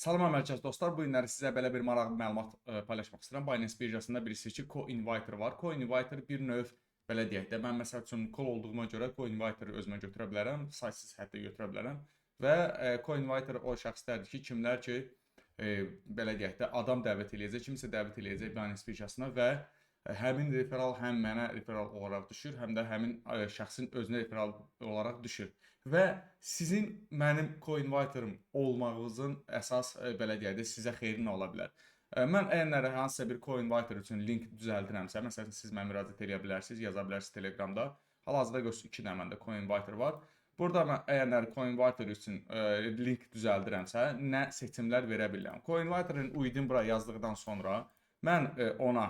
Salam mərkəz dostlar, bu günləri sizə belə bir maraqlı məlumat paylaşmaq istəyirəm. Binance birjasında bilirsiniz ki, Co-Inviter var. Co-Inviter bir növ, belə deyək də, mən məsəl üçün call olduğuma görə Co-Inviter-ı özümə götürə bilərəm, saysız həddə götürə bilərəm. Və Co-Inviter o şəxslərdir ki, kimlər ki, belə deyək də, adam dəvət eləyəcək, kimsə dəvət eləyəcək Binance birjasına və həmin referral həm mənə referral olaraq düşür, həm də həmin şəxsin özünə referral olaraq düşür. Və sizin mənim co-inviter'ım olmağınızın əsas belə deyək də, sizə xeyri nə ola bilər? Mən əgər hansısa bir co-inviter üçün link düzəldirəmsə, məsələn, siz mənə müraciət eləyə bilərsiniz, yaza bilərsiniz Telegramda. Hal-hazırda görürsünüz, 2 dənə məndə co-inviter var. Burada mən əgər co-inviter üçün link düzəldirəmsə, nə seçimlər verə bilirəm? Co-inviter'ın UID-ni bura yazdıqdan sonra mən ona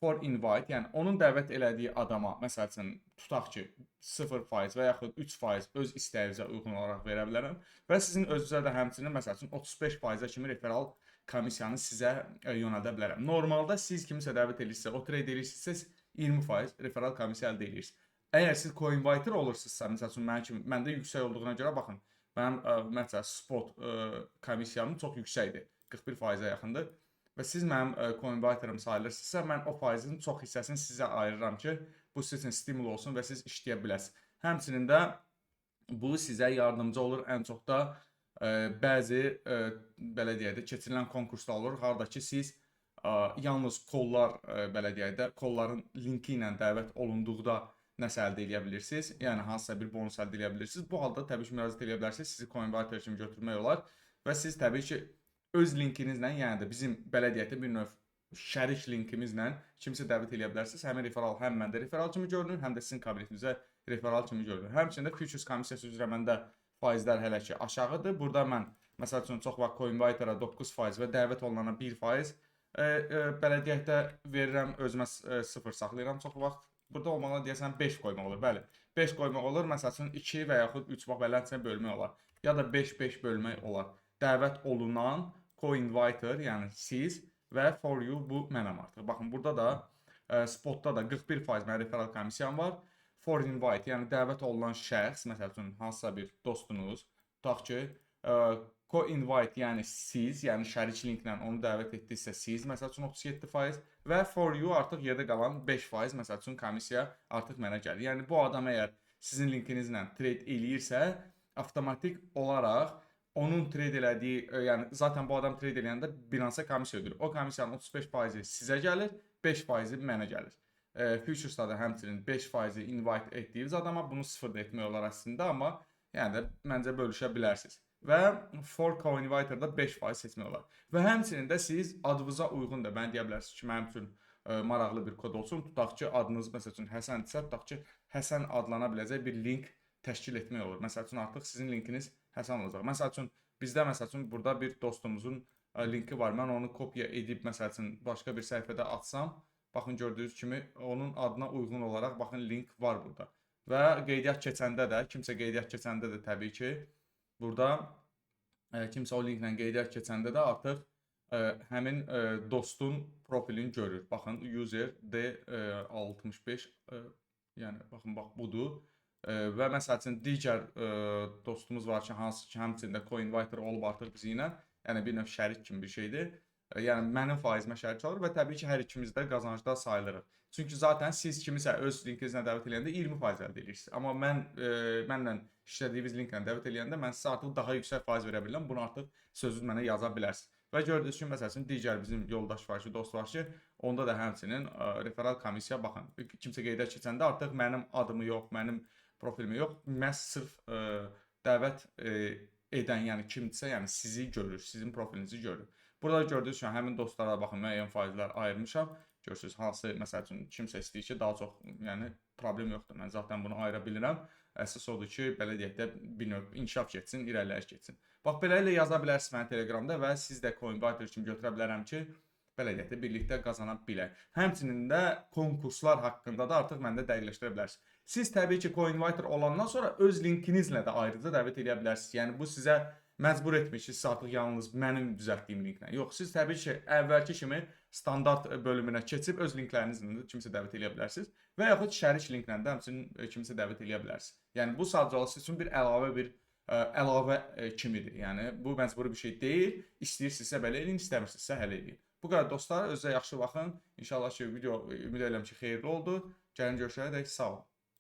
for invite, yəni onun dəvət elədiyi adama, məsəl üçün, tutaq ki, 0% və yaxud 3% öz istəyinizə uyğun olaraq verə bilərəm və sizin özünüzə də həmçinin, məsəl üçün, 35%-ə kimi referral komissiyanı sizə yönəldə bilərəm. Normalda siz kimisə dəvət edirsinizsə, o trade edirsinizsə, siz 20% referral komissiya əldə edirsiniz. Əgər siz co-inviter olursunuzsa, məsəl üçün, mənim kimi, məndə yüksək olduğuna görə, baxın, mənim məsələn spot komissiyam çox yüksəkdir. 41%-ə yaxındır. Və siz mənim co-inviterim sayılırsınızsa, mən o faizin çox hissəsini sizə ayırıram ki, bu sizin üçün stimul olsun və siz işləyə biləsiniz. Həmçinin də bu sizə yardımcı olur ən çox da bəzi belə deyək də, keçirilən konkurslar olur, harda ki siz yalnız calllar, belə deyək də, callların linki ilə dəvət olunduqda nəsə əldə edə bilirsiniz. Yəni hansısa bir bonus əldə edə bilirsiniz. Bu halda təbii ki, müraciət edə bilərsiniz. Sizi co-inviter kimi götürmək olar və siz təbii ki, öz linkinizlə, yəni də bizim, belə deyək də, bir növ şərik linkimizlə kimsə dəvət eləyə bilərsiniz. Həmin referral həm məndə referral kimi görünür, həm də sizin kabinetinizə referral kimi görünür. Həmçinin də futures komissiyası üzrə məndə faizlər hələ ki aşağıdır. Burada mən, məsəl üçün, çox vaxt co-inviter'a 9% və dəvət olunana 1% belə deyək də, verirəm, özümə 0 saxlayıram çox vaxt. Burada olmalı deyəsən 5 qoymaq olur. Bəli. 5 qoymaq olur. Məsəl üçün 2 və yaxud 3, bax beləsinə bölmək olar. Ya da 5-5 bölmək olar. Dəvət olunan co-inviter, yəni siz və for you, bu mənəm artıq. Baxın, burada da spotda da 41% mənim referral komissiyam var. For invite, yəni dəvət olunan şəxs, məsəl üçün, hansısa bir dostunuz, tutaq ki, co-invite, yəni siz, yəni şərik linklə onu dəvət etdinizsə siz, məsəl üçün, 37% və for you artıq yerdə qalan 5%, məsəl üçün, komissiya artıq mənə gəlir. Yəni bu adam əgər sizin linkinizlə trade eləyirsə, avtomatik olaraq onun trade elədiyi, yəni zaten bu adam trade eləyəndə Binance-a komissiya ödəyir. O komissiyanın 35%-i sizə gəlir, 5%-i mənə gəlir. Futures'da da həmçinin 5%-i invite etdiyiniz adama, bunu sıfır da etmək olar əslində, amma yəni də məncə bölüşə bilərsiniz. Və for co-inviter'da 5% seçmək olar. Və həmçinin də siz adınıza uyğun da mən deyə bilərsiniz ki, mənim üçün maraqlı bir kod olsun. Tutaq ki, adınız, məsəl üçün, Həsəndirsə, tutaq ki, Həsən adlana biləcək bir link təşkil etmək olur. Məsəl üçün, artıq sizin linkiniz Həsən olacaq. Məsəl üçün, bizdə, məsəl üçün, burada bir dostumuzun linki var. Mən onu kopya edib, məsəl üçün, başqa bir səhifədə atsam, baxın, gördüyünüz kimi onun adına uyğun olaraq, baxın, link var burada. Və qeydiyyat keçəndə də, kimsə qeydiyyat keçəndə də təbii ki, burada kimsə o linklə qeydiyyat keçəndə də artıq həmin dostun profilini görür. Baxın, user D65, yəni baxın, bax budur. Və məsəl üçün digər dostumuz var ki, hansı ki, həmçinin də co-inviter olub artıq bizi ilə, yəni bir növ şərik kimi bir şeydir. Yəni mənim faizimə şərik olur və təbii ki, hər ikimiz də qazancda sayılırıq. Çünki zaten siz kimisə öz linkinizlə dəvət eləyəndə 20% əldə edirsiniz. Amma mən mənlə işlədiyiniz linklə dəvət eləyəndə mən sizə artıq daha yüksək faiz verə bilirəm. Bunu artıq sözünüz mənə yaza bilərsiniz. Və gördüyünüz kimi, məsəl üçün, digər bizim yoldaş var ki, dost var ki, onda da həmçinin referral komissiya, baxın, kimsə qeydə keçəndə artıq mənim adımı yox, mənim profilimi yox, məhz sırf dəvət edən, yəni kimdirsə, yəni sizi görür, sizin profilinizi görür. Burada gördüyünüz kimi həmin dostlara, baxın, müəyyən faizlər ayırmışam. Görürsüz, hansı, məsəl üçün, kimsə istəyir ki, daha çox, yəni problem yoxdur. Mən zaten bunu ayıra bilirəm. Əsas odur ki, belə deyək də, bir növ inkişaf getsin, irəliləyiş getsin. Bax, beləliklə yaza bilərsiniz mənə Telegramda və siz də co-inviter kimi götürə bilərəm ki, belə deyək də, birlikdə qazana bilək. Həmçinin də konkurslar haqqında da artıq məndə dəqiqləşdirə bilərsiniz. Siz təbii ki, co-inviter olandan sonra öz linkinizlə də ayrıca dəvət edə bilərsiniz. Yəni bu sizə məcbur etmir ki, siz artıq yalnız mənim düzəltdiyim linklə. Yox, siz təbii ki, əvvəlki kimi standart bölümünə keçib öz linklərinizlə də kimsə dəvət edə bilərsiniz və yaxud şərik linklə də həmçinin kimsə dəvət edə bilərsiniz. Yəni bu sadəcə olaraq sizin üçün bir əlavə bir əlavə kimidir. Yəni bu məcburi bir şey deyil. İstəyirsinizsə belə eləyin, istəmirsinizsə hələ eləyin. Bu qədər dostlar, özünüzə yaxşı baxın. İnşallah ki, video ümid edirəm ki, xeyirli oldu. Gəlin görüşənədək sağ olun.